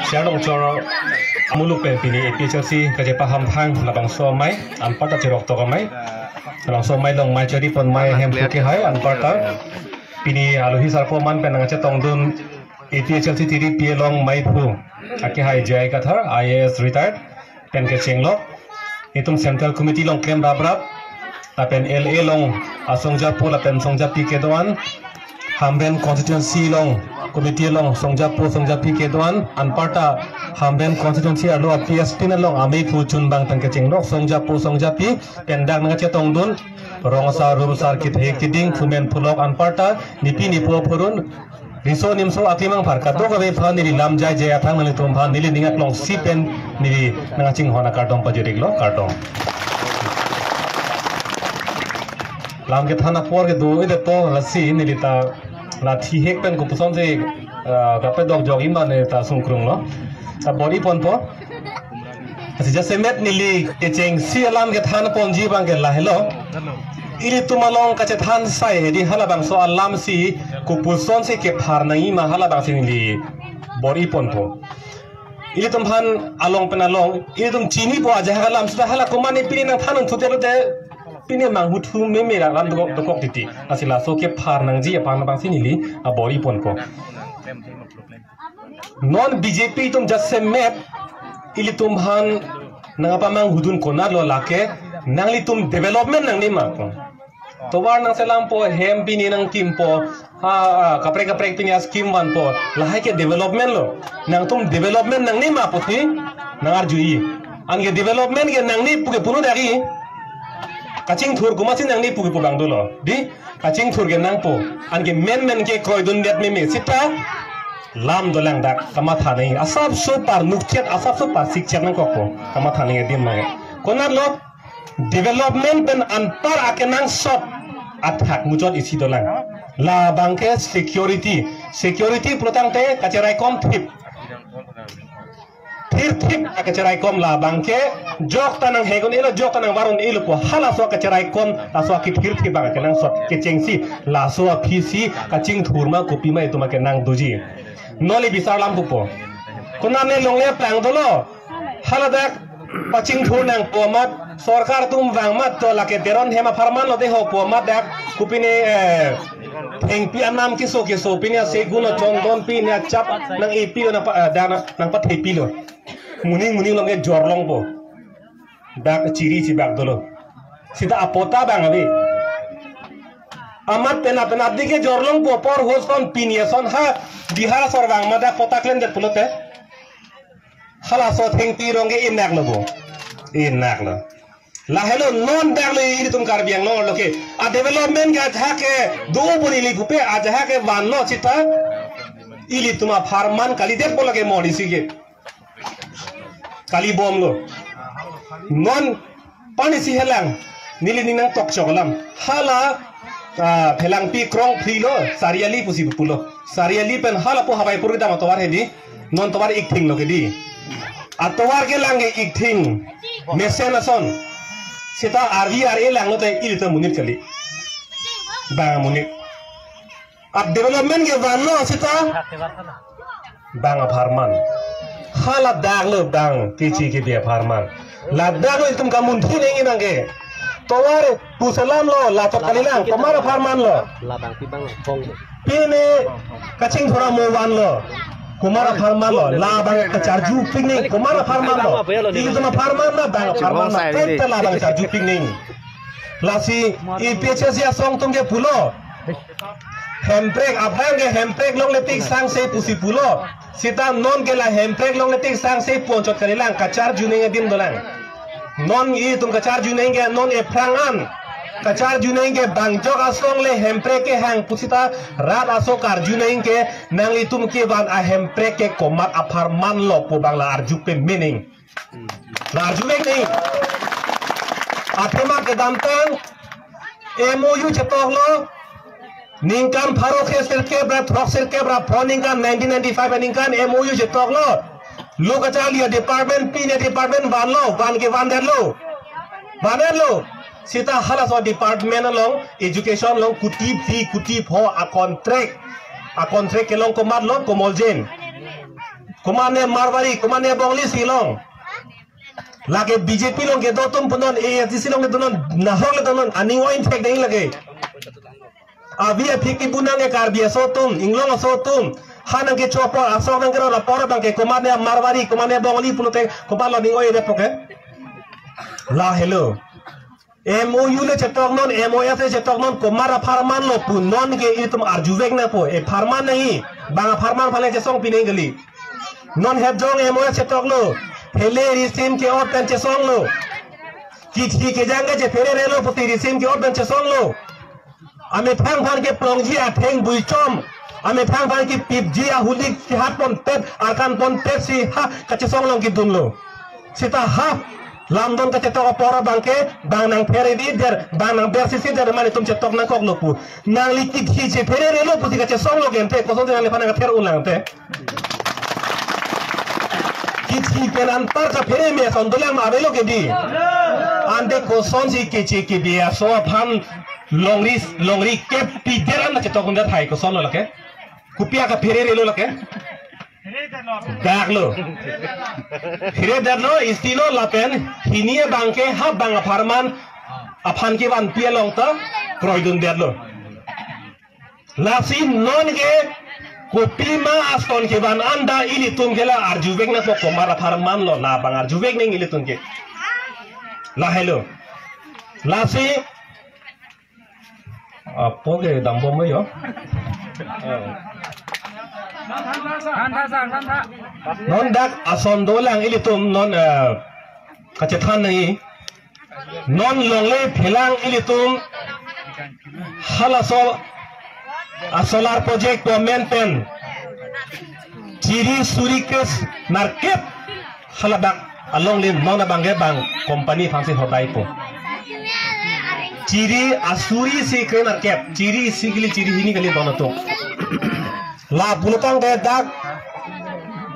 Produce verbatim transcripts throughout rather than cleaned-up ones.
Serdongchor amuluk pen pini A P H L C kachepahamphang labangso amei, anparta cheroktok amei. Labangso amei along mei chari pon mei hem puke hai anparta. Pini alohi sarpo aman pen nangchetongdun A P H L C tiri P along mei phu. Ake hai J I Kathar, I A S retired, pen kechenglo. Itum Central Committee along klem raprap, lapen L A along asongjapo lapen songjapi kedo-an, Hamren constituency along committee along songjapo songjapi kedo-an, anparta Hamren constituency arlo a P S tin along amei phu chunbang tang kechenglo songjapo songjapi, pen dak nangchetongdun rong asar rum asar kethek kiding phumen phulok anparta nipi nipo phurun riso nimso akimang phar kadokave aphan neli lam jai jai athang nanglitum aphan neli ning aklong si pen neli nangchinghon akardom pajiriklo, kardom. Lam kethan apor kedo-i det to lasi neli ta la thihek pen kopuson si, ah, kapadok jok iman neli ta sungkrunglo. Ta bor-i ponpo. Lasi jasemet neli kechengsi alam kethan ponji abang ke lahelo. Ilitum along kachethan sai hedi halabangso alam si kopuson si kephar nangji ma halabangsi neli bor-i ponpo. Ilitum aphan along pen along, ilitum chinipo ajahak alam sita hala komatne pini nangthan un thute lote pini manghuthu meme alam dokok dokok titi. Lasi laso kephar nangji aphan abangsi neli abor-i ponpo. Non B J P atum jasemet ilitum aphan nangpamanghudun konatlo lake nanglitum development nangne ma ko. Tovar nangselampo hem pini nangkimpo ha, ha, kaprek kaprek pini a-scheme vanpo. Lahai ke development lo. Nangtum development nangne ma pusi nangarjuji. Anke development ke nangne puke punu dagi. Kachingthur komatsi nangne puke pu abang dolo. Di Kachingthur ke nangpo, anke menmen ke kroidundet meme sita lam dolang dak kamatha nangji asapso parnukchet asapso parsikchet nangkokpo kamatha nangji adim nangji. Konatlo development pen anpar akenangsot athak muchot isi dolang. Labang ke security, security pulotangte kacheraikom thip. Thirthip akacheraikom labang ke jok ta nanghek un-elo, jok ta nangvar un-elo pu halaso akacheraikom laso akethirthip abang akenangsot kechengsi laso aphisi kachingthur ma kopi ma itum akenang doji. Non neli bisar lam pupo. Konatne longle plang dolo. Haladak pachingthur nangpo amat sorkar atum vang amat to lake Teron hem apharman lo de ho pu amat dak kopine, eh, thengpi anam keso keso pine asegun lo chondon pine achap nang-epi lo nangpa, eh, dak nang, nangpathepilo. Muning muning along ke jorlongpo. Dak chiri chibak dolo. Sita apota abang ave. Amat penap penap dike jorlongpo apor hoson pini ason ha Bihar asor vang amat dak pota klemdet pulote. Halaso thengpi rong ke inaklo bo. Inaklo. Lahelo non daklo ilitum Karbi Anglong arlo ke. A development ke ajahak ke do boni ili pupe ajahak ke vanlo sita. Ilitum apharman kalidetpo lake moli si ke. Kalibomlo. Non pani si helang. Neli ning nangtokchok alam. Hala, ah, phelangpi krong phri lo. Sariali pusi pulo. Sariali pen hala po Hawaipur kedam atovar hedi. Non tovar ikthing lo ke di. Atovar kelang ke ikthing. Mesen ason. Sita arvi ar-e langlo te ilitum amonit kali. Bang amonit. A development ke vanlo sita. Bang apharman. Hala daklo bang kechi kebi apharman. Ladak lo itum kamunthi nangji abang ke. Tovar puselam lo, latok kalilang, komat apharman lo. Labang pi abang lo, bong lo. Pine kachingthur amo vanlo. Komat apharman lo, labang kacharju pik nangji, komat apharman lo. Ilitum apharman lo, bang apharman lo. Kaita labang charju pik nangji. Lasi A P H L C asong atum ke pulo. Hemprek, aphrang ke Hemprek longle tik sangse pusi pulo. Sita non ke la Hemprek longle tik sangse ponchot kalilang kacharju nangji adim dolang. Non itum kacharju nangji ke non ephrang an. Kacharju nangji ke bang jok asong le Hemprek kehang pusita rat aso karju nangji ke nanglitum kevan a Hemprek ke komat apharman lo pu abang la arju pame nangji. La arju pame nangji. Athema kedamtang M O U chetoklo. Ningkan pharo kre sirkep ra throk sirkep ra phro ningkan nineteen ninety-five aningkan M O U chetoklo. Lo kacharli a-department pine department vanlo, van ke vandetlo. Vandetlo. Sita halaso department along, education along kuti phi kuti pho a-contract. A-contract kelong komatlo, Komoljen. Komatne Marwari, komatne Bongali si long. Lake B J P along kedo atum pu non, A S D C along kedo non, nahok le do non, aning oi thek dei lake. Avi aphi kibu nang ke Karbi aso atum, inglong aso atum. Ha nangkecho apor, asok nangkerot apor abang ke komatne Marwari, komatne Bongali pulote, komat lo aning oi det po ke. Lahelo. M O U le chetok non, M O S le chetok non, komat apharman lo pu non ke itum arjuvek nangpo, epharman nangji, bang apharman aphan le chesongpi nangji kali. Non het jong M O S chetok lo, hele risim ke-ot pen chesong lo. Kithi kejang ke chephere relo pusi risim ke-ot pen chesong lo. Amethang aphan keplongji atheng buichom. Amethang aphan kepipji ahulik kehat ponpet, arkan ponpet si ha kachesong along kedun lo. Seta ha lamdon kachetok apor abang ke, bang nangphere di der, bang nangber sisi der, mane itum chetok nangkok lo pu. Nangli kithi chephere relo pusi kachesong lo gente, kosonsi nangliphan nangther unlang te. Kithi pen anpar kaphere me ason dolang ma avelo ke di. Ante kosonsi keche kebe aso aphan longri, longri kep pider an chetok hundat hai koson lo lake. Kopi akaphere relo lake. Dak lo. Phere dak lo, isti lo lapen hini abang ke ha bang apharman aphan kevanpi along ta kroidun det lo. Lasi non ke kopima ason kevan anda ilitum ke la arjuvek nangpo, komat apharman lo, labang arjuvek nang ilitum ke. Lahelo. Lasi apo ke dambom yo. Thantha sir, thantha. Non dak ason dolang ilitum non, eh, kachethan nangji. Non longle phelang ilitum halaso a solar project government pen chiri suri kres narkep haladak alongle non abang ke bang company aphansi hodaipo. Chiri asuri isi kre narkep, chiri isi kali chiri hini kali don atum. La pulotangte dak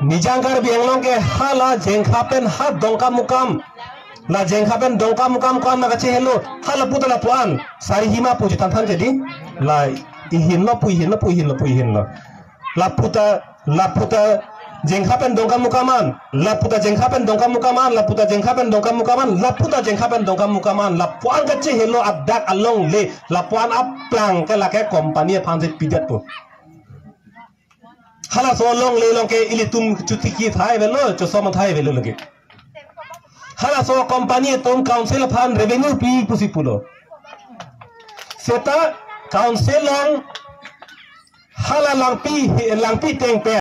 Nijang Karbi Anglong ke hala Jengkha pen ha Dongkamukam. La Jengkha pen Dongkamukam ko-an ma kachehelo, hala puta lapu-an. Sari hima pu jutan than jadi. La ihin lo pu ihin lo pu ihin lo pu ihin lo. La puta, la puta Jengkha pen Dongkamukam an, la puta Jengkha pen Dongkamukam an, la puta Jengkha pen Dongkamukam an, la puta Jengkha pen Dongkamukam an, lapu-an kachehelo adak alongle, lapu-an aplang ke lake company aphansi pidet pu. Halaso alongle along ke ilitum chotiki thai avelo, chosom thai avelo lake. Halaso company atum council aphan revenue pi pusi pulo. Seta council along hala Langpi, Langpi Tengpen